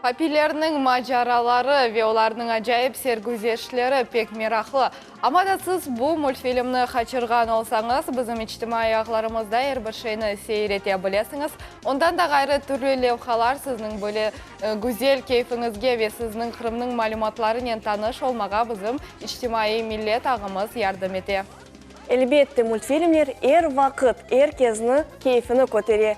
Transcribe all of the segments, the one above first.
Papilerniñ maceraları ve olarnıñ acayip sergüzeştleri pek meraqlı. Amma da siz bu multfilmni qaçırğan olsañız, bizim içtimaiy ağlarımızda er bir şeyni seyir ete bilesiñiz. Ondan da ğayrı türlü levhalar sizniñ böyle güzel keyfiñizge ve sizniñ Qırımnıñ malümatlarınen tanış olmağa bizim içtimaiy millet ağımız yardım ete. Elbette, multfilmler er vaqıt er kezni keyfini kötere.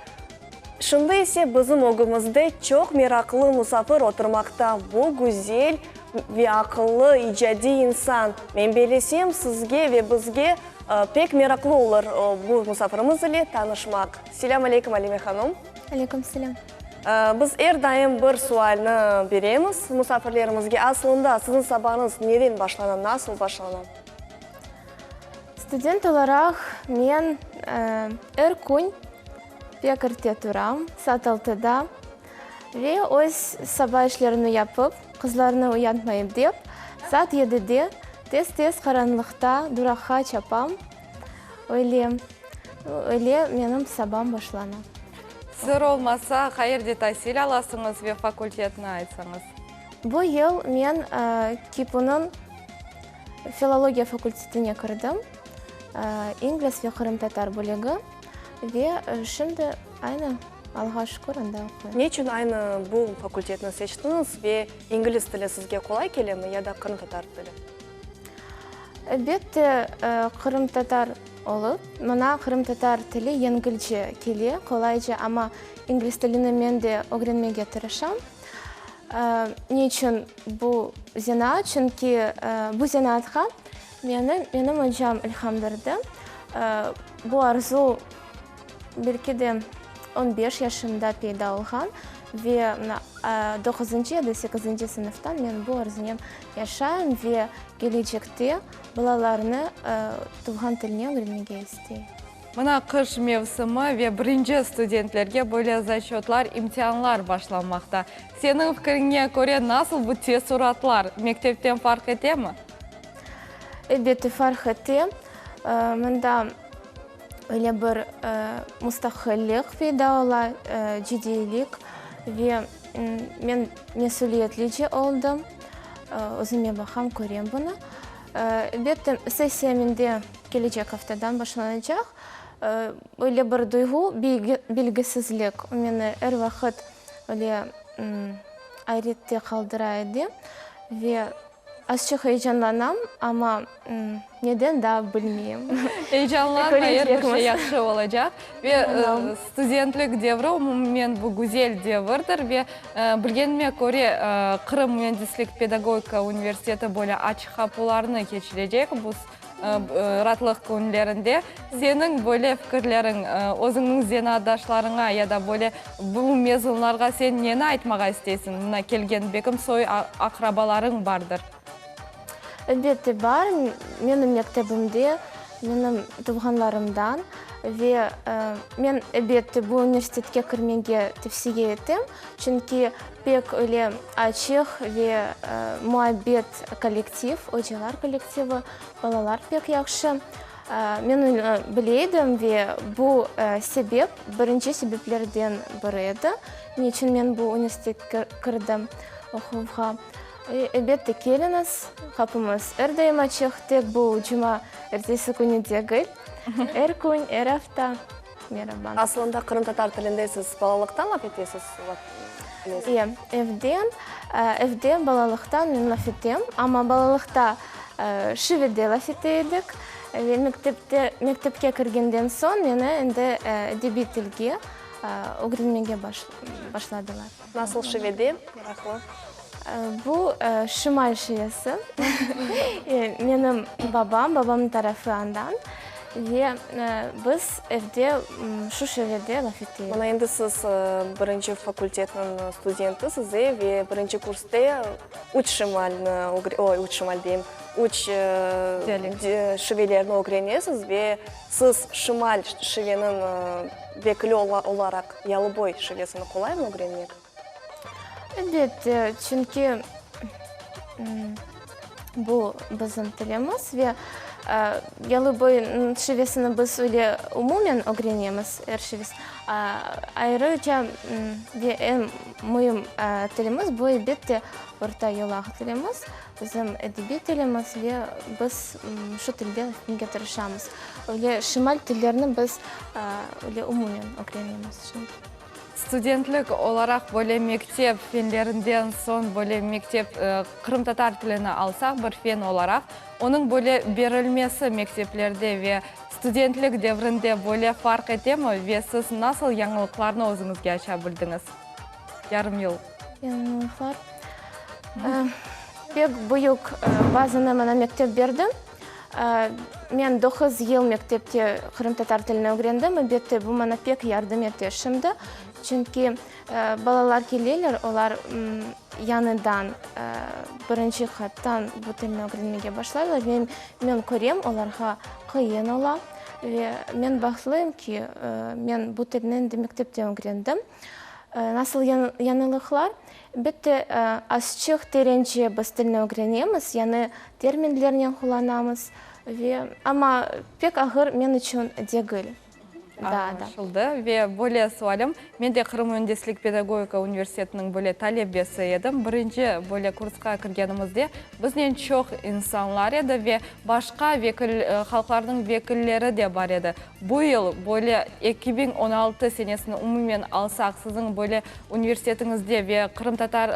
Şimdi ise bizim ögümizde çoq meraqlı musafir oturmaqta. Bu güzel ve aqıllı, icadiy insan. Men bellesem, sizge ve bizge pek meraqlı olur bu musafirimiz ile tanışmaq. Selâm aleyküm, Alime hanım. Aleyküm selâm. Biz er daim bir sualni beremiz musafirlerimizge. Aslında, siziñ sabañız neden başlana, nasıl başlana? Student olaraq men er kün pek erte turam, saat altıda, ve öz saba işlerimni yapıp, qızlarnı uyantmayıp dep, saat yedide tez-tez qaranlıqta duraqqa çapam. Öyle, öyle menim sabam başlana. Sır olmasa, qayerde tasil alasıñız ve fakultetni aytsañız? Bu yıl men KİPUnıñ Filologiya fakultetine kirdim, ingliz ve qırımtatar bölügi, ve şimdi aynı, Allağa şükür, anda oquyım. Ne içün aynı bu fakultetni seçtiñiz ve ingliz tili sizge qolay kelemi ya da qırımtatar tili? Elbette, qırımtatar olıp, maña qırımtatar tili yengilce kele, qolayca, amma ingliz tilini men de ögrenmege tırışam. Ne içün bu zenaat? Çünki bu zenaatqa meni menim ocam ilham berdi. Bu arzu belki de on beş yaşımda peyda olğan ve mına doquzıncı ya da sekizinci sınıftan men bu arzunen yaşayım ve kelecekte balalarnı tuvğan tilini ögrenmege isteyim. Mına qış mevsimi ve birinci studentlerge böyle zaçötlar, imtianlar başlanmaqta. Seniñ fikriñe köre, nasıl bu teessuratlar, mektepten farq etemi? Elbette, farq ete. Mında öyle bir mustaqillik peyda ola, ciddiylik ve men mesüliyetlice oldım. Özüme baqam, körem bunı. Elbette, sessiya mende kelecek aftadan başlanacaq. Öyle bir duyğu, bilgisizlik meni er vaqıt öyle ayrette qaldıra edi. Ve azçıq eyecanlanam, amma neden daa bilmeyim. Eyecanlanma, er bir şey yahşı olacaq. Ve studentlik devri umumen bu güzel devirdir. Ve bilgenime köre, Qırım müendislik pedagogika universiteti böyle açıq qapularnı keçirecek bu ratlıq künlerinde. Seniñ böyle fikirleriñ, özüñniñ zenaatdaşlarıña ya da böyle bu mezunlarğa sen neni aytmağa isteysiñ? Mına kelgen bekim soy aqrabalarıñ bardır. Elbette bar. Menim mektebimde, menim tuvğanlarımdan ve men, elbette, bu universitetke kirmege tevsiye etem, çünki pek öyle açıq ve muabbet kollektiv, ocalar kollektivi, balalar pek yahşı. Men onı bile edim ve bu sebep, birinci sebeplerden biri edi, ne içün men bu universitetke kirdim oquvğa. Elbette, keliñiz, qapımız er daim açıq, tek bu cuma ertesi künü degil, er kün, er afta. Meraba. Asılında qırımtatar tilinde siz balalıqtan laf etesiz? E, evden, evde balalıqtan men laf etem, amma balalıqta şivede laf ete edik ve mektepte, mektepke kirgenden soñ meni endi edebiy tilge ögrenmege başladılar. Nasıl şivede? Meraqlı. Bu şimal şivesi. Menim babam, babamnıñ tarafı andan. Ve biz evde şu şivede laf eteyik. Mına endi siz birinci fakultetniñ studentisiz, e, ve birinci kurste üç şimalni, oy, üç şimal deyim, üç şivelerni ögrenesiz ve siz şimal şiveniñ vekili olaraq Yalıboy şivesini qolaymı ögrenmek? Elbette, çünki bu bizim tilimiz ve. Yalıboyunıñ şivesini biz öyle umumen ögrenemiz, er şives. Ayrıca ve eñ müim tilimiz bu, elbette, Orta Yolaq tilimiz, bizim edebiy tilimiz ve biz şu tilde ögrenmege tırışamız. Öyle şimal tillerini biz öyle umumen ögrenemiz şimdi. Studentlik olaraq böyle mektep fenlerinden soñ böyle mektep qırımtatar tilini alsaq bir fen olaraq, onıñ böyle berilmesi mekteplerde ve studentlik devrinde böyle farq etemi ve siz nasıl yañılıqlarnı özüñizge aça bildiñiz yarım yıl? Yañılıqlar? Pek büyük bazanı mana mektep berdi. Men doquz yıl mektepte qırımtatar tilini ögrendim. Elbette, bu maña pek yardım ete şimdi. Çünki balalar keleler, olar yañıdan, birinci qattan bu tilni ögrenmege başlaylar ve men körem, olarğa qıyın ola. Ve men bahtlıyım ki, men bu tilni endi mektepte ögrendim. Nasıl yañılıqlar? Elbette, azçıq terence biz tilni ögrenemiz, yañı terminlernen qullanamız ve, amma pek ağır men içün degil daa da. Añlaşıldı. Ve böyle sualim, men de Qırım müendislik pedagogika universitetiniñ böyle talebesi edim. Birinci böyle kursqa kirgenimizde biznen çoq insanlar edi ve başqa vekil, halqlarnıñ vekilleri de bar edi. Bu yıl böyle 2016 senesini umumen alsaq, siziñ böyle universitetiñizde ve qırımtatar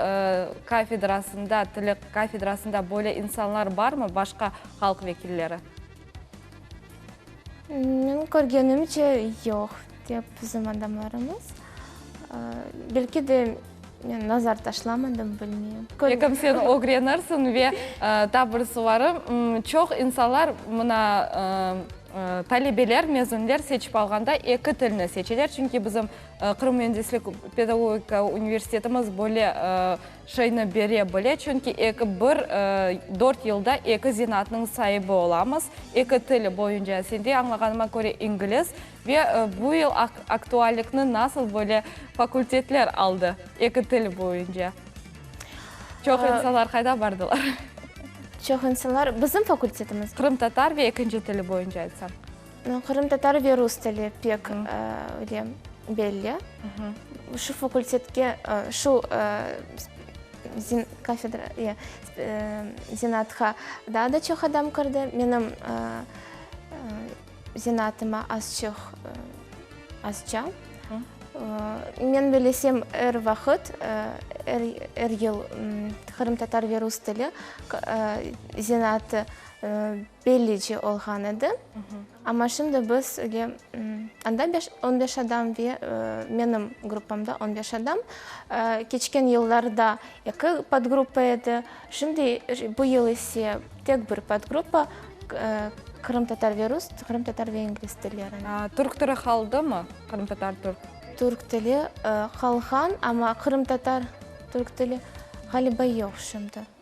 kafedrasında, tili kafedrasında böyle insanlar barmı, başqa halq vekilleri? Men körgenimce, yoq, dep bizim adamlarımız. Belki de men nazar taşlamadım, bilmeyim. Belkim sen ögrenirsiñ ve taa bir suvarım, çoq insanlar mına talebeler, mezunler seçip alğanda eki tilni seçeler, çünki bizim Qırım müendislik pedagogika universitetimiz böyle şeyni bere bile, çünki eki bir dört yılda eki zenaatnıñ saibi olamız, eki til boyunca, sende añlağanıma köre ingliz ve bu yıl aktuallikni nasıl böyle fakultetler aldı eki til boyunca? Çoq insanlar qayda bardılar? Çoq insanlar bizim fakultetimizge? Qırımtatar ve ekinci tili boyunca aytsam. Qırımtatar ve rus tili pek öyle belli. Şu fakultetke, şu kafedra, zenaatqa daa da çoq adam kirdi. Menim zenaatıma azçıq, azca. Men bilesem, er vaqıt, er yıl qırımtatar ve rus tili zenaatı bellice olğan edi. Amma şimdi biz öyle, anda beş, on beş adam ve menim gruppamda on beş adam. Keçken yıllarda eki podgruppa edi. Şimdi bu yıl ise tek bir podgruppa, qırımtatar ve rus, qırımtatar ve ingliz tillerinde. Türk tili qaldımı, qırımtatar, türk? Türk tili qalğan, amma qırımtatar, türk tili, ğaliba, yoq şimdi.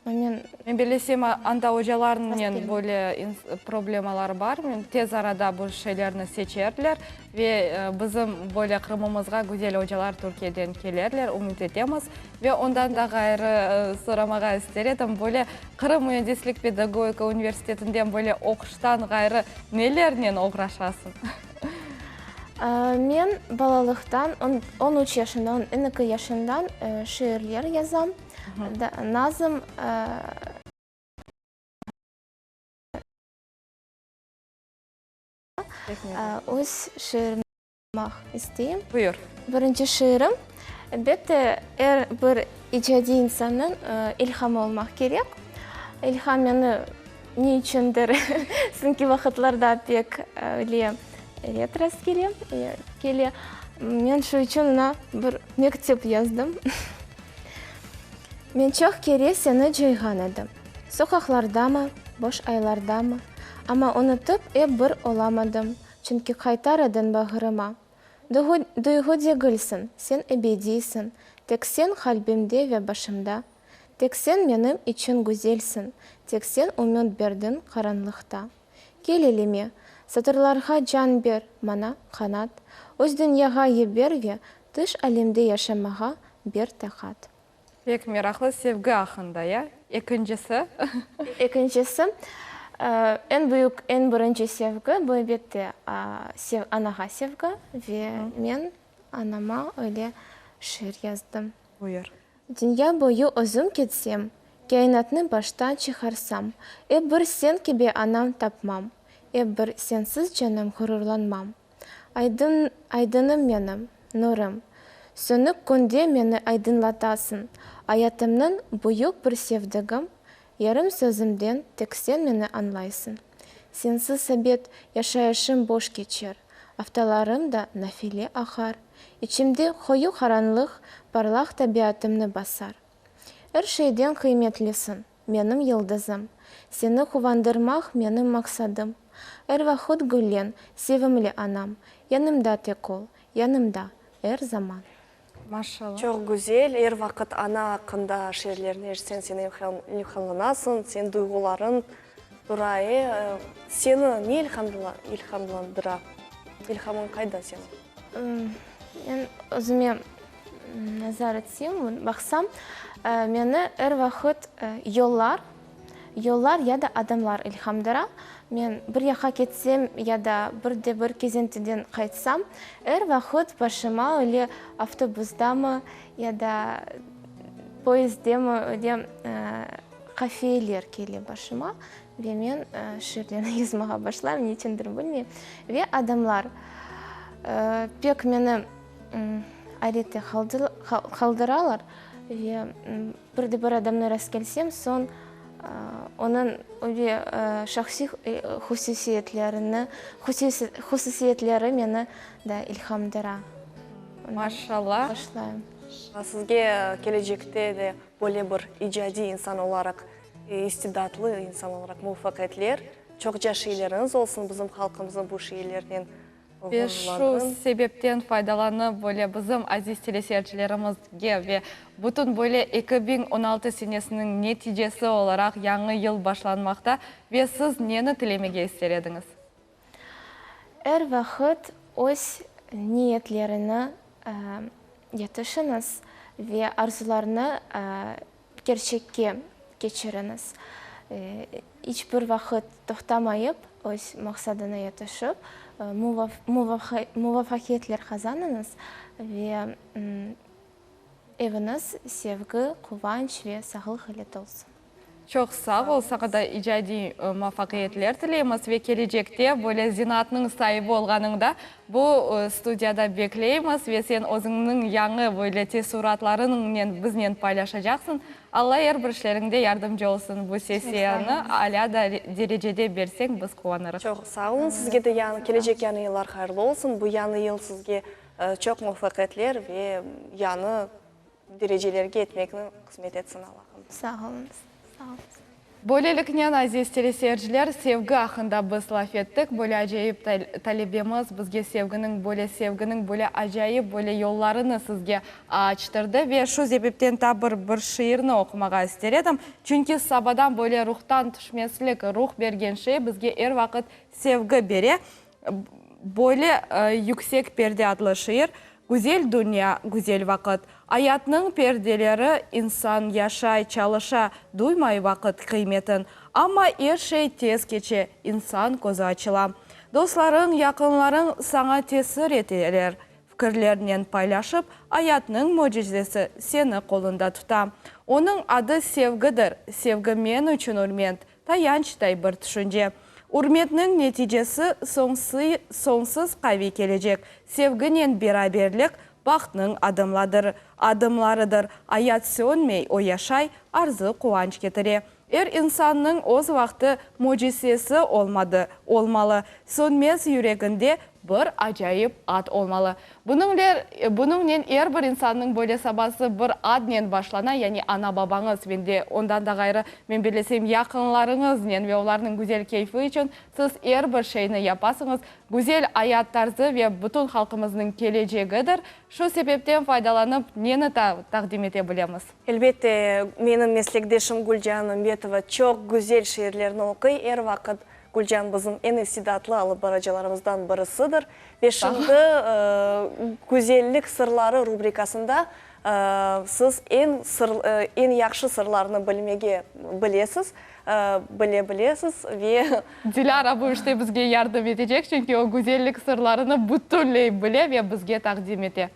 Men. Men bilesem, anda ocalarnen böyle problemalar bar, tez arada bu şeylerni seçerler ve bizim böyle Qırımımızğa güzel ocalar Türkiyeden kelerler, ümüt etemiz. Ve ondan da ğayrı soramağa ister edim, böyle Qırım müendislik pedagogika universitetinden böyle oquştan ğayrı nelernen oğraşasıñ? Men balalıqtan, on üç yaşından, on eki yaşından şiirler yazam. Nazım öz şiirimni oqumaq isteyim. Buyur. Birinci şiirim. Elbette, er bir icadiy insannıñ ilhamı olmaq kerek. İlham meni ne içündir soñki vaqıtlarda pek öyle ret rastkele, kele. Men şu içün oña bir mektüp yazdım. Men çoq kere seni coyğan edim, soqaqlardamı, boş aylardamı, amma unutıp ep bir olamadım, çünki qaytar ediñ bağrıma. Duyğu, duyğu degilsiñ, sen ebediysiñ, tek sen qalbimde ve başımda. Tek sen menim içün güzelsiñ, tek sen ümüt berdiñ qaranlıqta. Kel elime, satırlarğa can ber, maña qanat, öz dünyağa yiber ve tış alemde yaşamağa ber taqat. Pek meraqlı sevgi aqqında, ya? Ekincisi? Ekincisi. Eñ büyük, eñ birinci sevgi, bu, elbette, anağa sevgi ve men anama öyle şiir yazdım. Buyur. Dünya boyu özüm ketsem, Kâinatnı baştan çıqarsam, Ep bir sen kibi anam tapmam, Ep bir sensiz canım ğururlanmam. Aydın, aydınım menim, nurım, Sönük künde meni aydınlatasıñ, Ayatımnıñ büyük bir sevdigim, Yarım sözümden tek sen meni añlaysıñ. Sensiz ebet yaşayışım boş keçer, Aftalarım da nafile aqar, İçimde qoyu qaranlıq parlaq tabiatımnı basar. Er şeyden qıymetlisiñ, menim yıldızım, Seni quvandırmaq menim maqsadım. Er vaqıt güllen, sevimli anam, Yanımda tek ol, yanımda, er zaman. Maşallah. Çoq güzel, er vaqıt ana aqqında şiirlerni eşitseñ, sen ilhamlanasıñ, sen duyğularıñ tura. E, seni ne ilhamlandıra? İlhamıñ qayda seniñ? Men özüme nazar etsem, baqsam, meni er vaqıt yollar, yollar ya da adamlar ilhamdıra. Men bir yaqqa ketsem ya da bir de bir kezintiden qaytsam, er vaqıt başıma öyle avtobusdamı ya da poyezdemi öyle qafiyeler kele başıma ve men şiirlerni yazmağa başlayım, neçündir bilmeyim. Ve adamlar pek meni ayrette qaldıralar ve bir de bir adamnı rastkelsem, soñ Onıñ öyle şahsiy hususiyetlerini, hususiyetleri meni da ilhamdıra. Maşallah. Başlayım. Sizge kelecekte de böyle bir icadiy insan olaraq, istidatlı insan olaraq muvafaqiyetler, çoqça şiirleriñiz olsun, bizim halqımıznı bu şiirlernen Ve şu sebepten faydalanıp, böyle bizim aziz teleseyircilerimizge ve bütün böyle 2016 senesiniñ neticesi olaraq yañı yıl başlanmaqta ve siz neni tilemege ister ediñiz? Er vaqıt öz niyetlerini yetişiñiz ve arzularnı kerçekke keçiriñiz. İç bir vaqıt toqtamayıp, öz maqsadına yetişip, muvafaqiyetler qazanıñız ve eviñiz sevgi, quvanç ve sağlıq ile tolsun. Çoq sağ ol, saña da icadiy muvafaqiyetler tileymiz ve kelecekte böyle zenaatnıñ saibi olğanıñda bu studiyada bekleymiz ve sen özüñniñ yañı böyle teessuratlarıñnen biznen paylaşacaqsıñ. Alla er bir işleriñde yardımcı olsun. Bu sessiyanı alâ da derecede berseñ biz quvanırıq. Çoq sağ olun. Sizge de yañı, kelecek yañı yıllar hayırlı olsun. Bu yañı yıl sizge çoq muvafaqiyetler ve yañı derecelerge yetmekni qısmet etsin Allahım. Sağ oluñız. Sağ oluñız. Böyleliknen, aziz teleseyirciler, sevgi aqqında biz laf ettik. Böyle acayip talebemiz bizge sevginiñ, böyle sevginiñ böyle acayip böyle yollarını sizge açtırdı. Ve şu sebepten ta bir bir şiirni oqumağa ister edim. Çünki sabadan böyle ruhtan tüşmeslik, ruh bergen şey bizge er vaqıt sevgi bere. Böyle Yüksek perde adlı şiir, Güzel dünya, güzel vaqıt. Ayatnıñ perdeleri, insan yaşay, çalışa, duymay vaqıt qıymetin. Amma er şey tez keçe, insan közü açıla. Dostlarıñ, yaqınlarıñ saña tesir eteler, fikirlerinen paylaşıp, ayatnıñ mücizesi seni qolunda tuta. Onıñ adı sevgidir, sevgi men içün ürmet, Tayançtay bir tüşünce. Ürmetniñ neticesi soñsız qaviy kelecek, sevginen beraberlik bahtnıñ adımladır, adımlarıdır. Ayat sönmey, o yaşay, arzı-quvanç ketire. Er insannıñ öz vaqtı mücisesi olmadı, olmalı. Sönmez yüreginde bir acayip ad olmalı. Bunıñle, bunıñnen er bir insannıñ böyle sabası bir adnen başlana, yani ana-babañız ve de ondan da ğayrı, men bellesem, yaqınlarıñıznen ve olarnıñ güzel keyfi içün siz er bir şeyni yapasıñız. Güzel ayat tarzı ve bütün halqımıznıñ kelecegidir. Şu sebepten faydalanıp, neni taqdim ete bilemiz? Elbette, menim meslekdeşim Gülcan Ümbetova çoq güzel şiirlerni oquy, er vaqıt Gülcan bizim eñ istidatlı alıp barıcılarımızdan birisidir ve şimdi Güzellik sırları rubrikasında siz eñ sır, eñ yahşı sırlarnı bilmege bilesiz. Bile bilesiz ve. Dilâra bu işte bizge yardım etecek, çünki o güzellik sırlarını bütünley bile ve bizge taqdim ete.